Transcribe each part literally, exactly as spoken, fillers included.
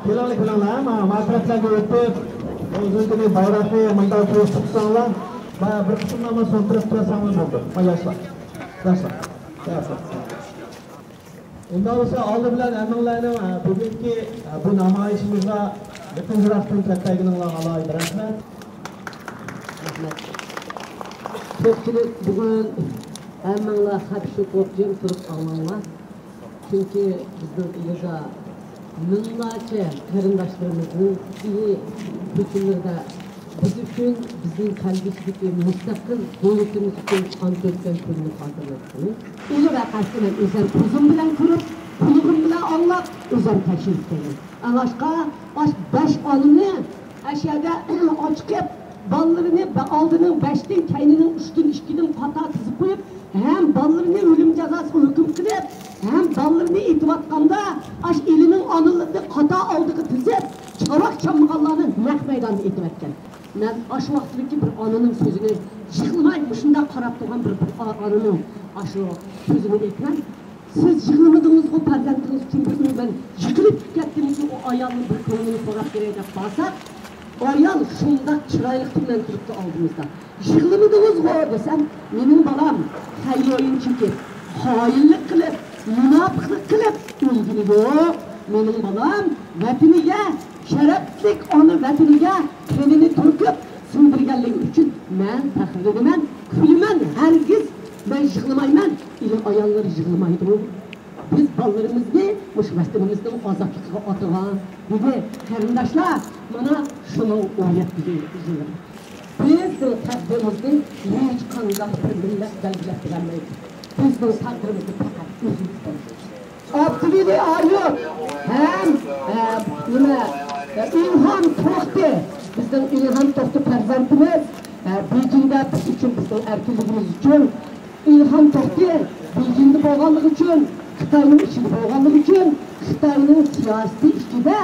كېلىڭلار، كېلىڭلار، ھە، ما، ما تەرەپلەرگە ئۆتۈپ، ئۆزىڭىزنى بايراقنى مۇنداق تۇتۇپ تۇرساڭلار، ما بىر قىسىملارمۇ سول تەرەپكە كەلسەڭلار بولدى. ما ياشلار، ياشلار، ياشلار. ئۇنداق بولسا، ئالدى بىلەن ھەممىڭلارنىڭ، ئە، بۈگۈنكى، ئە، بۇ نامايىشىمىزغا يېقىن يىراقتىن كەلگەنلىكىڭلارغا ئالاھىدە رەھمەت. رەھمەت. كۆپچىلىك، بۈگۈن ھەممىڭلار خەپ شۇ قوپجىم تۇرۇپ ئاڭلاڭلار. چۈنكى بىزنىڭ ئىلىدا مىڭلارچە قېرىنداشلىرىمىزنىڭ ئىلى كۆچۈملىرىدە بىز ئۈچۈن، بىزنىڭ كەلگۈسىدىكى مۇستەقىل دۆلىتىمىز ئۈچۈن قان تۆككەن كۈننى خاتىرىلەيدىغىنى. ئۇلۇغ ۋەقەسىنى مەن ئۆزۈم كۆزۈم بىلەن كۆرۈپ، قۇلىقىم بىلەن ئاڭلاپ، ئۆزۈم تەشۋىش قىلدىم. ئاڭلاشقا، ئاش بەش ئانىنى ئەشەدە ئاچىقىپ، بالىلىرىنى بە-، ئالدىنىڭ بەشتىن، كەينىنىڭ ئۈچتىن، ئىككىدىن قاتار تىزىپ قويۇپ، ھەم بالىلىرىنى ئۆلۈم جازاسىغا ھۆكۈم قىلىپ، ھەم بالىلىرىنى ئېتىۋاتقاندا، ئاش ئىلىنىڭ ئانىلىرىنى قاتار ئالدىغا تىزىپ، چاۋاك چالمىغانلارنى نەق مەيداندا ئېتىۋەتكەن. مەن ئاشۇ ۋاقىتتىكى بىر ئانىنىڭ سۆزىنى يىغلىماي، مۇشۇنداق قاراپ تۇرغان بىر، بىر ئا-، ئانىنىڭ ئاشۇ سۆزىنى ئېيتىمەن. سىز يىغلىمىدىڭىزغۇ پەرزەنتىڭىز ئۈچۈن؟ بىر كۈنى مەن يىقىلىپ كەتتىمكى، ئۇ ئايالنىڭ بىر كۆڭلىنى سوراپ بېرەي دەپ بارساق، ئايال شۇنداق چىرايلىق تىلەن تۇرۇپتۇ ئالدىمىزدا. يىغلىمىدىڭىزغۇ دېسەم، مېنىڭ بالام خەير ئويۇن چېكىپ، خائىنلىق قىلىپ، مۇناپىقلىق قىلىپ ئۆلگىنى يوق. مېنىڭ بالام ۋەتىنىگە، شەرەپلىك ئانا ۋەتىنىگە قېنىنى تۆكۈپ سىڭدۈرگەنلىكى ئۈچۈن مەن پەخىرلىنىمەن، كۈلىمەن، ھەرگىز مەن يىغلىمايمەن. ئىلى ئاياللىرى يىغلىمايدۇ. بىز بالىلىرىمىزنى مۇشۇ ۋەتىنىمىزنىڭ ئازادلىقىغا ئاتىغان، دېدى. قېرىنداشلار، مانا شۇنىڭ ئون يەتتە يىللىقى. بىزنىڭ تەقدىرىمىزنى ھېچقانداق بىر مىللەت بەلگىلەپ بېرەلمەيدۇ. بىزنىڭ تەقدىرىمىزنى پەقەت ئۆزىمىز بەلگىلەيمىز. ئابدۇۋەلى ئايۇپ ھەم، ئە، نېمە، ئە، ئىلھام توختى، بىزنىڭ ئىلھام توختى پەرزەنتىمىز، ئە، بېيجىڭدا بىز ئۈچۈن، بىزنىڭ ئەركىنلىكىمىز ئۈچۈن ئىلھام توختى بېيجىڭدا بولغانلىقى ئۈچۈن، خىتاينىڭ ئىچىدە بولغانلىقى ئۈچۈن، خىتاينىڭ سىياسىتى ئىچىدە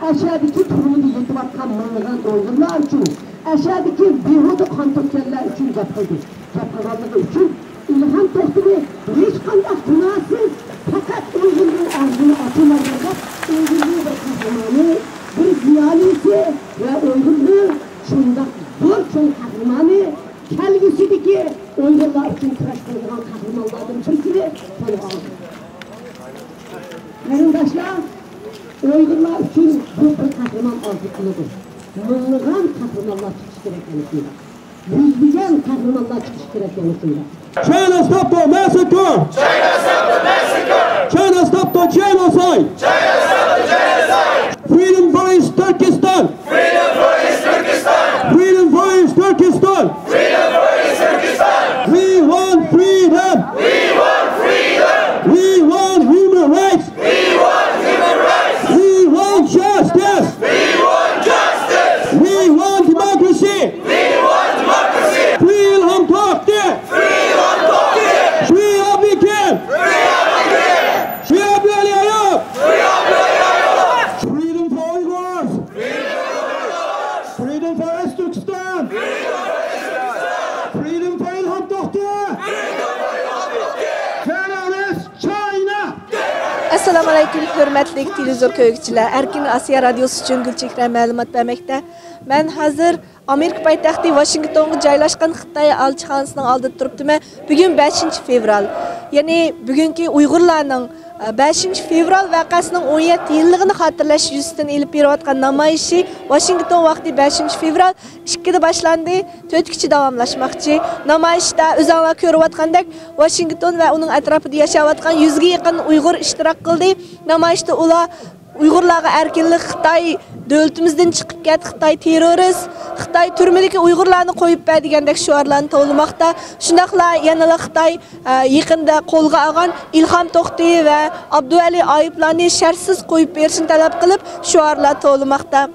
ئەشەدىكى تۈرمىدە يېتىۋاتقان مىڭلىغان ئۇيغۇرلار ئۈچۈن، ئەشەدىكى بىھۇدە قان تۆككەنلەر ئۈچۈن گەپ قىلدى. گەپ قىلغانلىقى ئۈچۈن ئىلھام توختىنى ھېچقانداق گۇناھسىز، پەقەت ئۇيغۇرنىڭ ئاغزىنى ئاچالمايدىغان، ئۇيغۇرنىڭ بىر قەھرىمانى، بىر زىيالىيسى ۋە ئۇيغۇرنىڭ شۇنداق زور چوڭ قەھرىمانى، كەلگۈسىدىكى ئۇيغۇرلار ئۈچۈن كۈرەش قىلىدىغان قەھرىمانلاردىن بىرسىنى قولغا ئالدى. قېرىنداشلار، ئۇيغۇرلار ئۈچۈن بۇ بىر قەھرىمان ئارزۇ قىلىدۇ. مىڭلىغان قەھرىمانلار چىقىشى كېرەك ئەنە شۇنداق. يۈزلىگەن قەھرىمانلار چىقىشى كېرەك ئەنە شۇنداق. China stop the massacre! China stop the genocide! Freedom for East Turkestan! Freedom for East Turkestan! Freedom for East Turkestan! Freedom for East Turkestan! We want freedom! We want freedom! We want human rights! We want human rights! We want justice! We want justice! We want democracy! We want democracy! Free Ilham Tohti! Free Ilham Tohti! Free Abiy Kim! Free Abiy Kim! Free Abdulali Ayub! Free Abdulali Ayub! Freedom for Uyghurs! Freedom for East Turkestan! Freedom for Ilham Tohti! Terrorist China! ئەسسالامۇ ئەلەيكۇم، ھۆرمەتلىك تېلېۋىزور كۆرگۈچىلەر! ئەركىن ئاسىيا رادىيوسى ئۈچۈن گۈلچېھرە مەلۇمات بەرمەكتە. مەن ھازىر ئامېرىكا پايتەختى ۋاشىنگتونغا جايلاشقان خىتاي ئەلچىخانىسىنىڭ ئالدىدا تۇرۇپتىمەن. بۈگۈن بەشىنچى فېۋرال، يەنى بۈگۈنكى ئۇيغۇرلارنىڭ، ئە، بەشىنچى فېۋرال ۋەقەسىنىڭ ئون يەتتە يىللىقىنى خاتىرىلەش يۈزىسىدىن ئېلىپ بېرىۋاتقان نامايىشى ۋاشىنگتون ۋاقتى بەشىنچى فېۋرال ئىككىدە باشلاندى، تۆتكىچە داۋاملاشماقچى. نامايىشتا ئۆزۈڭلار كۆرۈۋاتقاندەك، ۋاشىنگتون ۋە ئۇنىڭ ئەتراپىدا ياشاۋاتقان يۈزگە يېقىن ئۇيغۇر ئىشتىراك قىلدى. نامايىشتا ئۇلار ئۇيغۇرلارغا ئەركىنلىك، خىتاي دۆلىتىمىزدىن چىقىپ كەت، خىتاي تېررورىست، خىتاي تۈرمىدىكى ئۇيغۇرلارنى قويۇپ بەر دېگەندەك شوئارلارنى توۋلىماقتا. شۇنداقلا يەنىلا خىتاي، ئە، يېقىندا قولغا ئالغان ئىلھام توختى ۋە ئابدۇۋەلى ئايۇپلارنى شەرتسىز قويۇپ بېرىشنى تەلەپ قىلىپ شوئارلار توۋلىماقتا.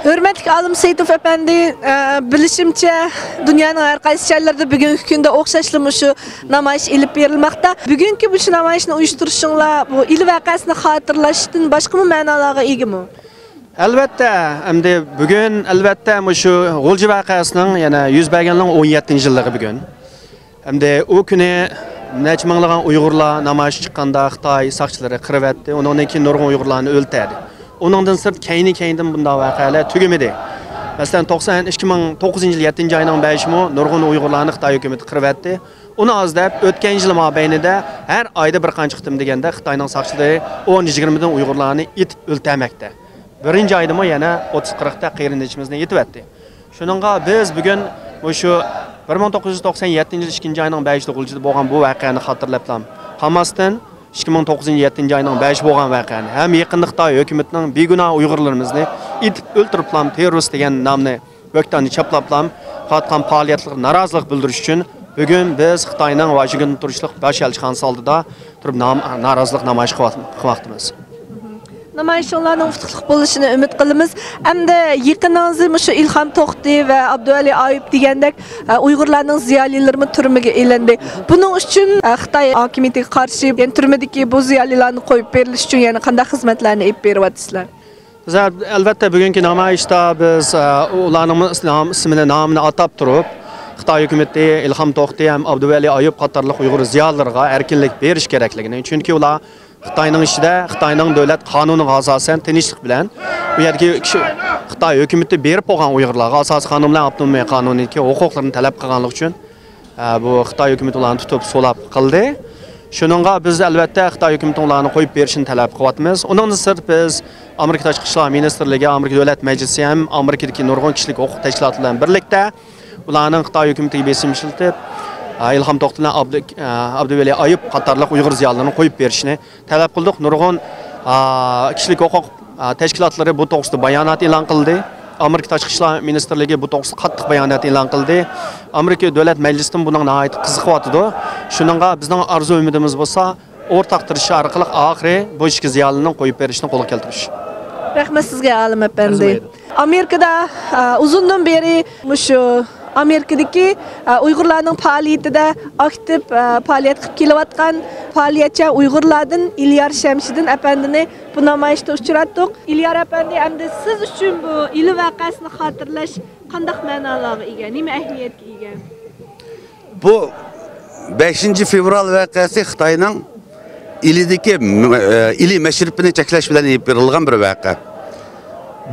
ھۆرمەتلىك ئالىم سېيىتوف ئەپەندى، ئە، بىلىشىمچە، دۇنيانىڭ ھەر قايسى شەھەرلىرىدە بۈگۈنكى كۈندە ئوخشاشلا مۇشۇ نامايىش ئېلىپ بېرىلماقتا. بۈگۈنكى مۇشۇ نامايىشنى ئۇيۇشتۇرۇشۇڭلار بۇ ئىلى ۋەقەسىنى خاتىرىلەشتىن باشقىمۇ مەنالارغا ئىگىمۇ؟ ئەلۋەتتە، ئەمدى بۈگۈن، ئەلۋەتتە، مۇشۇ غۇلجا ۋەقەسىنىڭ يەنە يۈز بەرگەنلىكىنىڭ ئون يەتتىنچى يىللىقى بۈگۈن. ئەمدى ئۇ كۈنى نەچچە مىڭلىغان ئۇيغۇرلار نامايىشقا چىققاندا خىتاي ساقچىلىرى قىرىۋەتتى، ئۇنىڭدىن كېيىن نۇرغۇن ئۇيغۇرلارنى ئۆلتۈردى. ئۇنىڭدىن سىرت كەينى-كەينىدىن بۇنداق ۋەقەلەر تۈگىمىدى. مەسىلەن، توقسان، ئىككى مىڭ توققۇزىنچى يىل يەتتىنچى ئاينىڭ بەشىمۇ نۇرغۇن ئۇيغۇرلارنى خىتاي ھۆكۈمىتى قىرىۋەتتى. ئۇنى ئاز دەپ، ئۆتكەن يىل مابەينىدە ھەر ئايدا بىر قانچە قېتىم دېگەندە خىتاينىڭ ساقچىلىرى ئون، يىگىرمىدىن ئۇيغۇرلارنى ئېتىپ ئۆلتۈرمەكتە. بىرىنچى ئايدىمۇ يەنە ئوتتۇز، قىرىقتا قېرىندىشىمىزنى ئېتىۋەتتى. شۇنىڭغا بىز بۈگۈن مۇشۇ بىر مىڭ توققۇز يۈز توقسان يەتتىنچى يىل ئىككىنچى ئاينىڭ بەشىدە غۇلجىدا بولغان بۇ ۋەقەنى خاتىرىلەپلا قالماستىن، ئىككى مىڭ توققۇزىنچى يىل يەتتىنچى ئاينىڭ بەشى بولغان ۋەقەنى ھەم يېقىندا خىتاي ھۆكۈمىتىنىڭ بىگۇناھ ئۇيغۇرلىرىمىزنى ئېتىپ ئۆلتۈرۈپلام تېررورىست دېگەن نامنى بۆھتاننى چاپلاپلام قىلىۋاتقان پائالىيەتلىرىگە نارازىلىق بىلدۈرۈش ئۈچۈن بۈگۈن بىز خىتاينىڭ ۋاشىنگتوندا تۇرۇشلۇق باش ئەلچىخانىسى ئالدىدا تۇرۇپ نام-، نارازىلىق نامايىشى قىلىۋات-، قىلماقتىمىز. نامايىشىڭلارنىڭ ئۇتۇقلۇق بولۇشىنى ئۈمىد قىلىمىز. ئەمدى يېقىنىڭىزدا مۇشۇ ئىلھام توختى ۋە ئابدۇۋەلى ئايۇپ دېگەندەك، ئە، ئۇيغۇرلارنىڭ زىيالىيلىرىمۇ تۈرمىگە ئېلىندى. بۇنىڭ ئۈچۈن، ئە، خىتاي ھاكىمىيىتىگە قارشى، يەنى تۈرمىدىكى بۇ زىيالىيلارنى قويۇپ بېرىلىش ئۈچۈن يەنە قانداق خىزمەتلەرنى ئېلىپ بېرىۋاتىسىلەر؟ بىز، ئەلۋەتتە، بۈگۈنكى نامايىشتا بىز، ئە، ئۇلارنىڭ نام-، ئىسمىنى، نامىنى ئاتاپ تۇرۇپ، خىتاي ھۆكۈمىتى ئىلھام توختى ھەم ئابدۇۋەلى ئايۇپ قاتارلىق ئۇيغۇر زىيالىيلىرىغا ئەركىنلىك بېرىش كېرەكلىكىنى، چۈنكى ئۇلار خىتاينىڭ ئىچىدە، خىتاينىڭ دۆلەت قانۇنىغا ئاساسەن تىنچلىق بىلەن بۇ يەردىكى كىشى، خىتاي ھۆكۈمىتى بېرىپ بولغان ئۇيغۇرلارغا ئاساسىي قانۇن بىلەن ئاپتونومىيە قانۇنىدىكى ھوقۇقلىرىنى تەلەپ قىلغانلىقى ئۈچۈن، ئە، بۇ خىتاي ھۆكۈمىتى ئۇلارنى تۇتۇپ سولاپ قىلدى. شۇنىڭغا بىز، ئەلۋەتتە، خىتاي ھۆكۈمىتىنىڭ ئۇلارنى قويۇپ بېرىشىنى تەلەپ قىلىۋاتىمىز. ئۇنىڭدىن سىرت بىز ئامېرىكا تاشقى ئىشلار مىنىستىرلىكى، ئامېرىكا دۆلەت مەجلىسى ھەم ئامېرىكىدىكى نۇرغۇن كىشىلىك ھوقۇق تەشكىلاتى بىلەن بىرلىكتە ئۇلارنىڭ خىتاي ھۆكۈمىتىگە بېسىم ئىشلىتىپ، ئە، ئىلھام توختى بىلەن ئابدۇ-، ئە، ئابدۇۋەلى ئايۇپ قاتارلىق ئۇيغۇر زىيالىيلىرىنى قويۇپ بېرىشنى تەلەپ قىلدۇق. نۇرغۇن، ئا، كىشىلىك ھوقۇق، ئا، تەشكىلاتلىرى بۇ توغرىسىدا بايانات ئېلان قىلدى. ئامېرىكا تاشقى ئىشلار مىنىستىرلىكى بۇ توغرىسىدا قاتتىق بايانات ئېلان قىلدى. ئامېرىكا دۆلەت مەجلىسىمۇ بۇنىڭغا ناھايىتى قىزىقىۋاتىدۇ. شۇنىڭغا بىزنىڭ ئارزۇ ئۈمىدىمىز بولسا، ئورتاق تىرىشىش ئارقىلىق ئاخىرى بۇ ئىككى زىيالىينىڭ قويۇپ بېرىشىنى قولغا كەلتۈرۈش. رەھمەت سىزگە، ئالىم ئەپەندى. ئەرزىمەيدۇ. ئامېرىكىدا، ئا، ئۇزۇندىن بېرى مۇشۇ ئامېرىكىدىكى، ئا، ئۇيغۇرلارنىڭ پائالىيىتىدە ئاكتىپ، ئا، پائالىيەت قىلىپ كېلىۋاتقان پائالىيەتچان ئۇيغۇرلاردىن ئېلىيار شەمشىدىن ئەپەندىنى بۇ نامايىشتا ئۇچراتتۇق. ئېلىيار ئەپەندى، ئەمدى سىز ئۈچۈن بۇ ئىلى ۋەقەسىنى خاتىرىلەش قانداق مەنالارغا ئىگە، نېمە ئەھمىيەتكە ئىگە؟ بۇ بەشىنچى فېۋرال ۋەقەسى خىتاينىڭ ئىلىدىكى، ئە، ئىلى مەشرىپىنى چەكلەش بىلەن ئېلىپ بېرىلغان بىر ۋەقە.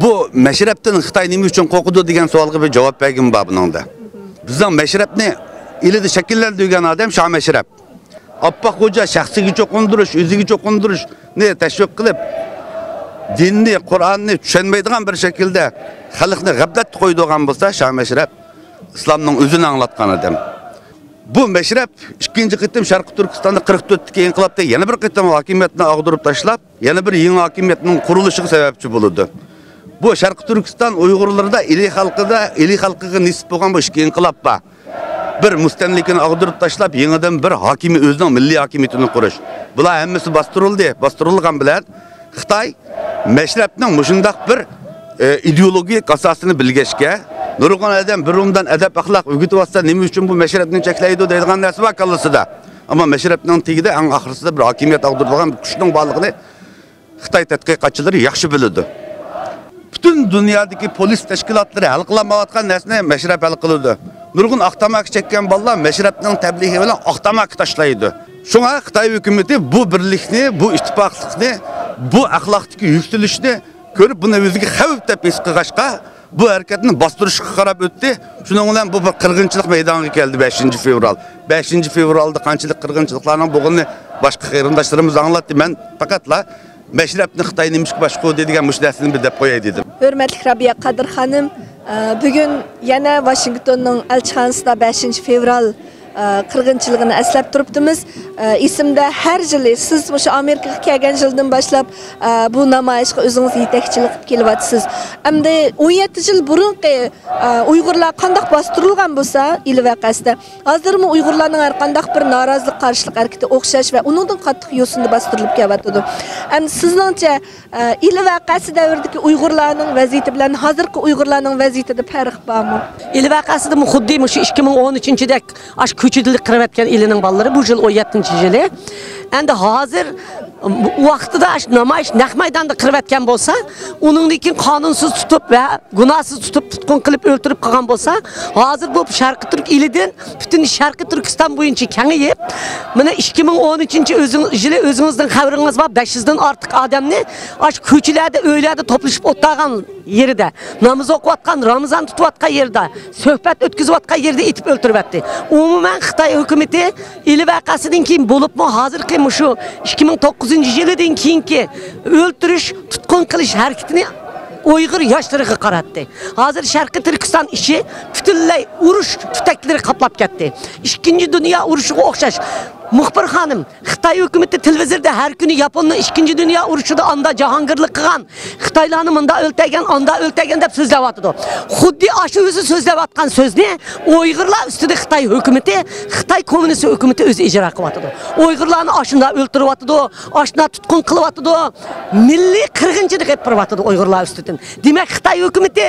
بۇ مەشرەپتىن خىتاي نېمە ئۈچۈن قورقىدۇ دېگەن سوئالغا بىر جاۋاب بەرگۈم بار بۇنىڭدا. بىزنىڭ مەشرەپنى ئىلىدە شەكىللەندۈرگەن ئادەم شاھ مەشرەپ. ئاپپاق خوجا شەخسىگە چوقۇندۇرۇش، ئۆزىگە چوقۇندۇرۇشنى تەشۋىق قىلىپ، دىننى، قۇرئاننى چۈشەنمەيدىغان بىر شەكىلدە خەلقنى غەپلەتتە قويىدىغان بولسا، شاھ مەشرەپ ئىسلامنىڭ ئۆزىنى ئاڭلاتقان ئادەم. بۇ مەشرەپ ئىككىنچى قېتىم شەرقىي تۈركىستاندا قىرىق تۆتتىكى ئىنقىلابتا يەنە بىر قېتىم ھاكىمىيەتنى ئاغدۇرۇپ تاشلاپ، يەنە بىر يېڭى ھاكىمىيەتنىڭ قۇرۇلۇشىغا سەۋەبچى بولىدۇ. بۇ شەرقىي تۈركىستان ئۇيغۇرلىرىدا، ئىلى خەلقىدە، ئىلى خەلقىگە نېسىپ بولغان بۇ ئىككى ئىنقىلاب بار. بىر مۇستەملىكىنى ئاغدۇرۇپ تاشلاپ، يېڭىدىن بىر ھاكىمىي، ئۆزىنىڭ مىللىي ھاكىمىيىتىنى قۇرۇش. بۇلار ھەممىسى باستۇرۇلدى. باستۇرۇلغان بىلەن خىتاي مەشرەپنىڭ مۇشۇنداق بىر، ئە، ئىدېئولوگىيەلىك ئاساسىنى بىلگەچكە، نۇرغۇن ئادەم بىر ئومدان ئەدەپ-ئەخلاق ئۆگىتىۋاتسا، نېمە ئۈچۈن بۇ مەشرەپنى چەكلەيدۇ دەيدىغان نەرسە بار كاللىسىدا. ئەمما مەشرەپنىڭ تېگىدە ئەڭ ئاخىرسىدا بىر ھاكىمىيەت ئاغدۇرىدىغان بىر كۈچنىڭ بارلىقىنى خىتاي تەتقىقاتچىلىرى ياخشى بىلىدۇ. پۈتۈن دۇنيادىكى پولىس تەشكىلاتلىرى ھەل قىلالمايۋاتقان نەرسىنى مەشرەپ ھەل قىلىدۇ. نۇرغۇن ئاق تاماكا چەككەن بالىلار مەشرەپنىڭ تەبلىغى بىلەن ئاق تاماكا تاشلايدۇ. شۇڭا خىتاي ھۆكۈمىتى بۇ بىرلىكنى، بۇ ئىتتىپاقلىقنى، بۇ ئەخلاقتىكى يۈكسىلىشنى كۆرۈپ، بۇنى ئۆزىگە خەۋپ دەپ ھېس قىلغاچقا، بۇ ھەرىكەتنى باستۇرۇشقا قاراپ ئۆتتى. شۇنىڭ بىلەن بۇ بىر قىرغىنچىلىق مەيدانغا كەلدى، بەشىنچى فېۋرال. بەشىنچى فېۋرالدا قانچىلىك قىرغىنچىلىقلارنىڭ بولغىنىنى باشقا قېرىنداشلىرىمىز ئاڭلاتتى. مەن پەقەتلا مەشرەپنى خىتاي نېمىشقا باشقۇردى دېگەن مۇشۇ نەرسىنى بىر دەپ قوياي دېدىم. ھۆرمەتلىك رابىيە قادىر خانىم، ئە، بۈگۈن يەنە ۋاشىنگتوننىڭ ئەلچىخانىسىدا بەشىنچى فېۋرال، ئە، قىرغىنچىلىقىنى ئەسلەپ تۇرۇپتىمىز. ئە، ئېسىمدە ھەر يىلى سىز مۇشۇ ئامېرىكىغا كەلگەن يىلدىن باشلاپ، ئە، بۇ نامايىشقا ئۆزىڭىز يېتەكچىلىك قىلىپ كېلىۋاتىسىز. ئەمدى ئون يەتتە يىل بۇرۇنقى، ئە، ئۇيغۇرلار قانداق باستۇرۇلغان بولسا ئىلى ۋەقەسىدە، ھازىرمۇ ئۇيغۇرلارنىڭ ھەر قانداق بىر نارازىلىق، قارشىلىق ھەرىكىتى ئوخشاش ۋە ئۇنىڭدىن قاتتىق يوسۇندا باستۇرۇلۇپ كېلىۋاتىدۇ. ئەمدى سىزنىڭچە، ئە، ئىلى ۋەقەسى دەۋرىدىكى ئۇيغۇرلارنىڭ ۋەزىيىتى بىلەن ھازىرقى ئۇيغۇرلارنىڭ ۋەزىيىتىدە پەرق بارمۇ؟ ئىلى ۋەقەسىدىمۇ خۇددى مۇشۇ ئىككى مىڭ ئون ئۈچىنچىدەك ئاشۇ كوچىدىلا قىرىۋەتكەن ئىلىنىڭ بالىلىرى، بۇ يىل ئون يەتتىنچى يىلى. ئەمدى ھازىر ۋاقتىدا ئاشۇ نامايىش نەق مەيداندا قىلىۋەتكەن بولسا، ئۇنىڭدىن كېيىن قانۇنسىز تۇتۇپ ۋە گۇناھسىز تۇتۇپ، تۇتقۇن قىلىپ ئۆلتۈرۈپ قالغان بولسا، ھازىر بۇ شەرقىي تۈرك ئېلىدىن پۈتۈن شەرقىي تۈركىستان بويىچە كېڭىيىپ، مانا، ئىككى مىڭ ئون ئۈچىنچى ئۆزىڭ-، يىلى ئۆزىڭىزنىڭ خەۋىرىڭىز بار، بەش يۈزدىن ئارتۇق ئادەمنى ئاشۇ كوچىلەردە، ئۆيلەردە توپلىشىپ ئولتۇرغان يېرىدە، ناماز ئوقۇۋاتقان، رامىزان تۇتۇۋاتقان يېرىدە، سۆھبەت ئۆتكۈزۈۋاتقان يېرىدە ئېتىپ ئۆلتۈرۈۋەتتى. ئومۇمەن، خىتاي ھۆكۈمىتى ئىلى ۋەقەسىدىن كېيىن بولۇپمۇ ھازىرقى مۇشۇ ئىككى مىڭ توققۇزىنچى يىلىدىن كېيىنكى ئۆلتۈرۈش، تۇتقۇن قىلىش ھەرىكىتىنى ئۇيغۇر ياشلىرىغا قاراتتى. ھازىر شەرقىي تۈركىستان ئىچى پۈتۈنلەي ئۇرۇش تۈتەكلىرى قاپلاپ كەتتى. ئىككىنچى دۇنيا ئۇرۇشىغا ئوخشاش. مۇخبىر خانىم، خىتاي ھۆكۈمىتى تېلېۋىزوردا ھەر كۈنى ياپوننىڭ ئىككىنچى دۇنيا ئۇرۇشىدا ئاندا جاھانگىرلىق قىلغان، خىتايلارنى مۇندا ئۆلتۈرگەن، ئاندا ئۆلتۈرگەن دەپ سۆزلەۋاتىدۇ. خۇددى ئاشۇ ئۆزى سۆزلەۋاتقان سۆزنى ئۇيغۇرلار ئۈستىدە خىتاي ھۆكۈمىتى، خىتاي كوممۇنىست ھۆكۈمىتى ئۆزى ئىجرا قىلىۋاتىدۇ. ئۇيغۇرلارنى ئاشۇنداق ئۆلتۈرۈۋاتىدۇ، ئاشۇنداق تۇتقۇن قىلىۋاتىدۇ. مىللىي قىرغىنچىلىق ئېلىپ بېرىۋاتىدۇ ئۇيغۇرلار ئۈستىدىن. دېمەك، خىتاي ھۆكۈمىتى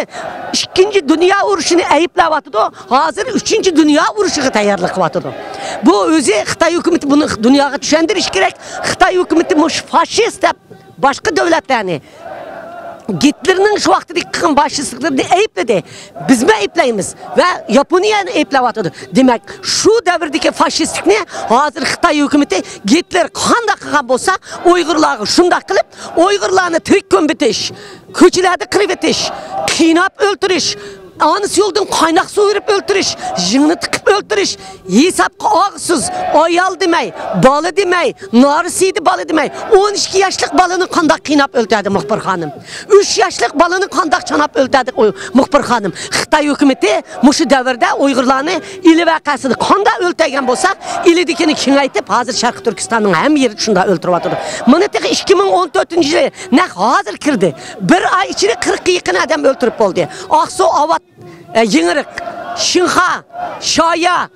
ئىككىنچى دۇنيا ئۇرۇشىنى ئەيىبلەۋاتىدۇ. ھازىر ئۈچىنچى دۇنيا ئۇرۇشىغا تەييارلىق قىلىۋاتىدۇ. بۇ ئۆزى خىتاي ھۆكۈمىتى بۇنى دۇنياغا چۈشەندۈرۈشى كېرەك. خىتاي ھۆكۈمىتى مۇشۇ فاشىست دەپ باشقا دۆلەتلەرنى، گىتلېرنىڭ شۇ ۋاقتىدىكى قىلغان فاشىستلىقلىرىنى ئەيىبلىدى. بىزمۇ ئەيىبلەيمىز ۋە ياپونىيەنى ئەيىبلەۋاتىدۇ. دېمەك، شۇ دەۋردىكى فاشىستلىقنى ھازىر خىتاي ھۆكۈمىتى، گىتلېر قانداق قىلغان بولسا، ئۇيغۇرلارغا شۇنداق قىلىپ، ئۇيغۇرلارنى تىرىك كۆمۈۋېتىش، كوچىلاردا قىرىۋېتىش، قىيناپ ئۆلتۈرۈش، ئانىسى يولىدىن قايناق سۇ بېرىپ ئۆلتۈرۈش، يىڭنە تىقىپ ئۆلتۈرۈش، ھېسابقا ئالغۇسىز، ئايال دېمەي، بالا دېمەي، نارەسىدە بالا دېمەي، ئون ئىككى ياشلىق بالىنى قانداق قىيناپ ئۆلتۈردى، مۇخبىر خانىم؟ ئۈچ ياشلىق بالىنى قانداق چاناپ ئۆلتۈردى، ئۇ، مۇخبىر خانىم؟ خىتاي ھۆكۈمىتى مۇشۇ دەۋردە ئۇيغۇرلارنى ئىلى ۋەقەسىدە قانداق ئۆلتۈرگەن بولسا، ئىلىدىكىنى كېڭەيتىپ، ھازىر شەرقىي تۈركىستاننىڭ ھەممە يېرىدە شۇنداق ئۆلتۈرۈۋاتىدۇ. مانا تېخى ئىككى مىڭ ئون تۆتىنچى يىلى نەق ھازىر كىردى. بىر ئاي ئىچىدە قىرىققا يېقىن ئادەم ئۆلتۈرۈپ بولدى. ئاقسۇ، ئاۋات، ئە، يېڭىرىق، شىنخا، شايا،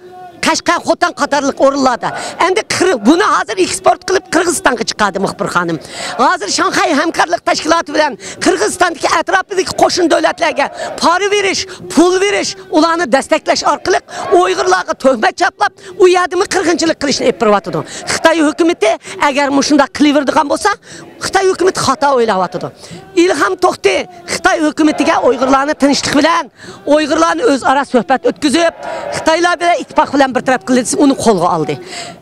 قەشقەر، خوتەن قاتارلىق ئورۇنلاردا. ئەمدى قىر-، بۇنى ھازىر ئېكسپورت قىلىپ قىرغىزىستانغا چىقاردى، مۇخبىر خانىم. ھازىر شاڭخەي ھەمكارلىق تەشكىلاتى بىلەن قىرغىزىستاندىكى ئەتراپىدىكى قوشنا دۆلەتلەرگە پارا بېرىش، پۇل بېرىش، ئۇلارنى دەستەكلەش ئارقىلىق ئۇيغۇرلارغا تۆھمەت چاپلاپ، ئۇ يەردىمۇ قىرغىنچىلىق قىلىشنى ئېلىپ بېرىۋاتىدۇ. خىتاي ھۆكۈمىتى ئەگەر مۇشۇنداق قىلىۋېرىدىغان بولسا، خىتاي ھۆكۈمىتى خاتا ئويلاۋاتىدۇ. ئىلھام توختى خىتاي ھۆكۈمىتىگە ئۇيغۇرلارنى تىنچلىق بىلەن، ئۇيغۇرلارنى ئۆزئارا سۆھبەت ئۆتكۈزۈپ، خىتايلار بىلەن ئىتتىپاق بىلەن بىر تەرەپ قىلدى دېسە، ئۇنى قولغا ئالدى.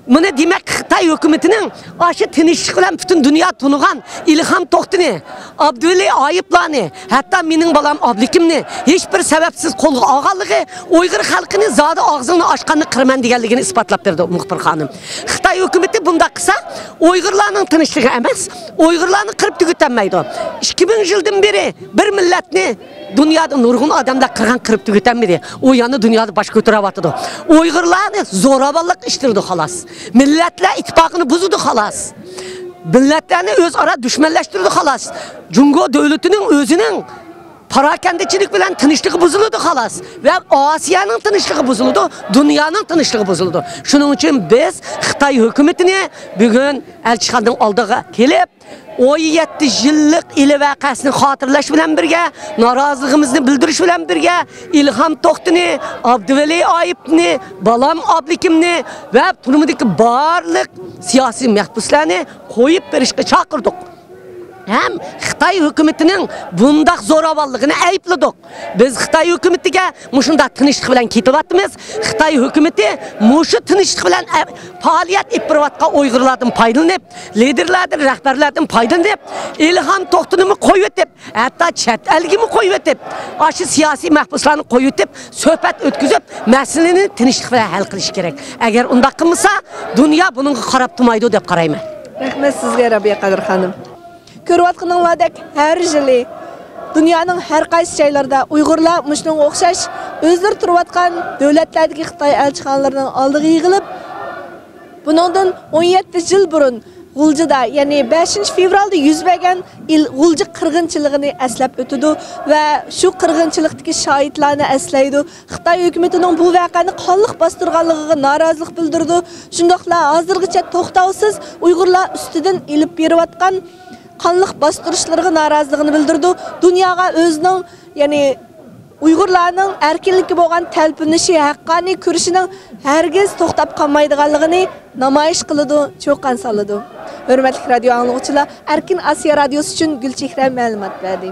مانا دېمەك، خىتاي ھۆكۈمىتىنىڭ ئاشۇ تىنچلىق بىلەن پۈتۈن دۇنيا تونۇغان ئىلھام توختىنى، ئابدۇۋەلى ئايۇپلارنى، ھەتتا مېنىڭ بالام ئابلىكىمنى ھېچ بىر سەۋەبسىز قولغا ئالغانلىقى ئۇيغۇر خەلقىنى زادى ئاغزىڭنى ئاچقاندا قىرىمەن دېگەنلىكىنى ئىسپاتلاپ بېرىدۇ، مۇخبىر خانىم. خىتاي ھۆكۈمىتى بۇنداق قىلسا، ئۇيغۇرلارنىڭ تىنچلىقى ئەمەس، ئۇيغۇرلارنى قىرىپ تۈگىتەلمەيدۇ. ئىككى مىڭ يىلدىن بېرى بىر مىللەتنى دۇنيادا نۇرغۇن ئادەملەر قىرغان، قىرىپ تۈگىتەلمىدى. ئۇ يەنە دۇنيادا باش كۆتۈرۈۋاتىدۇ. ئۇيغۇرلارنى زوراۋانلىق ئىشلىتىدۇ، خالاس. مىللەتلەر ئىتتىپاقىنى بۇزىدۇ، خالاس. مىللەتلەرنى ئۆزئارا دۈشمەنلەشتۈرىدۇ، خالاس. جۇڭگو دۆلىتىنىڭ ئۆزىنىڭ پاراكەندىچىلىك بىلەن تىنچلىقى بۇزۇلىدۇ، خالاس. ۋە ئاسىيانىڭ تىنچلىقى بۇزۇلىدۇ، دۇنيانىڭ تىنچلىقى بۇزۇلىدۇ. شۇنىڭ ئۈچۈن بىز خىتاي ھۆكۈمىتىنى بۈگۈن ئەلچىخانىنىڭ ئالدىغا كېلىپ، ئون يەتتە يىللىق ئىلى ۋەقەسىنى خاتىرىلەش بىلەن بىرگە، نارازىلىقىمىزنى بىلدۈرۈش بىلەن بىرگە، ئىلھام توختىنى، ئابدۇۋەلى ئايۇپنى، بالام ئابلىكىمنى ۋە تۈرمىدىكى بارلىق سىياسىي مەھبۇسلارنى قويۇپ بېرىشقا چاقىردۇق. ھەم خىتاي ھۆكۈمىتىنىڭ بۇنداق زوراۋانلىقىنى ئەيىبلىدۇق. بىز خىتاي ھۆكۈمىتىگە مۇشۇنداق تىنچلىق بىلەن كېتىۋاتىمىز. خىتاي ھۆكۈمىتى مۇشۇ تىنچلىق بىلەن ئە-، پائالىيەت ئېلىپ بېرىۋاتقان ئۇيغۇرلاردىن پايدىلىنىپ، لىدېرلاردىن، رەھبەرلەردىن پايدىلىنىپ، ئىلھام توختىنىمۇ قويۇۋېتىپ، ھەتتا چەت ئەلگىمۇ قويۇۋېتىپ، ئاشۇ سىياسىي مەھبۇسلارنى قويۇۋېتىپ، سۆھبەت ئۆتكۈزۈپ، مەسىلىنى تىنچلىق بىلەن ھەل قىلىش كېرەك. ئەگەر ئۇنداق قىلمىسا، دۇنيا بۇنىڭغا قاراپ تۇرمايدۇ دەپ قارايمەن. رەھمەت سىزگە، رابىيە قادىر خانىم. كۆرۈۋاتقىنىڭلاردەك، ھەر يىلى دۇنيانىڭ ھەر قايسى جايلىرىدا ئۇيغۇرلار مۇشۇنىڭغا ئوخشاش ئۆزلىرى تۇرۇۋاتقان دۆلەتلەردىكى خىتاي ئەلچىخانىلىرىنىڭ ئالدىغا يىغىلىپ، بۇنىڭدىن ئون يەتتە يىل بۇرۇن غۇلجىدا، يەنى بەشىنچى فېۋرالدا يۈز بەرگەن ئىل-، غۇلجا قىرغىنچىلىقىنى ئەسلەپ ئۆتىدۇ ۋە شۇ قىرغىنچىلىقتىكى شاھىتلارنى ئەسلەيدۇ. خىتاي ھۆكۈمىتىنىڭ بۇ ۋەقەنى قانلىق باستۇرغانلىقىغا نارازىلىق بىلدۈرىدۇ. شۇنداقلا ھازىرغىچە توختاۋسىز ئۇيغۇرلار ئۈستىدىن ئېلىپ بېرىۋاتقان قانلىق باستۇرۇشلىرىغا نارازىلىقىنى بىلدۈرىدۇ. دۇنياغا ئۆزىنىڭ، يەنى، ئۇيغۇرلارنىڭ ئەركىنلىككە بولغان تەلپۈنۈشى، ھەققانىي كۈرىشىنىڭ ھەرگىز توختاپ قالمايدىغانلىقىنى نامايىش قىلىدۇ، چۇقان سالىدۇ. ھۆرمەتلىك رادىيو ئاڭلىغۇچىلار، ئەركىن ئاسىيا رادىيوسى ئۈچۈن گۈلچېھرە مەلۇمات بەردى.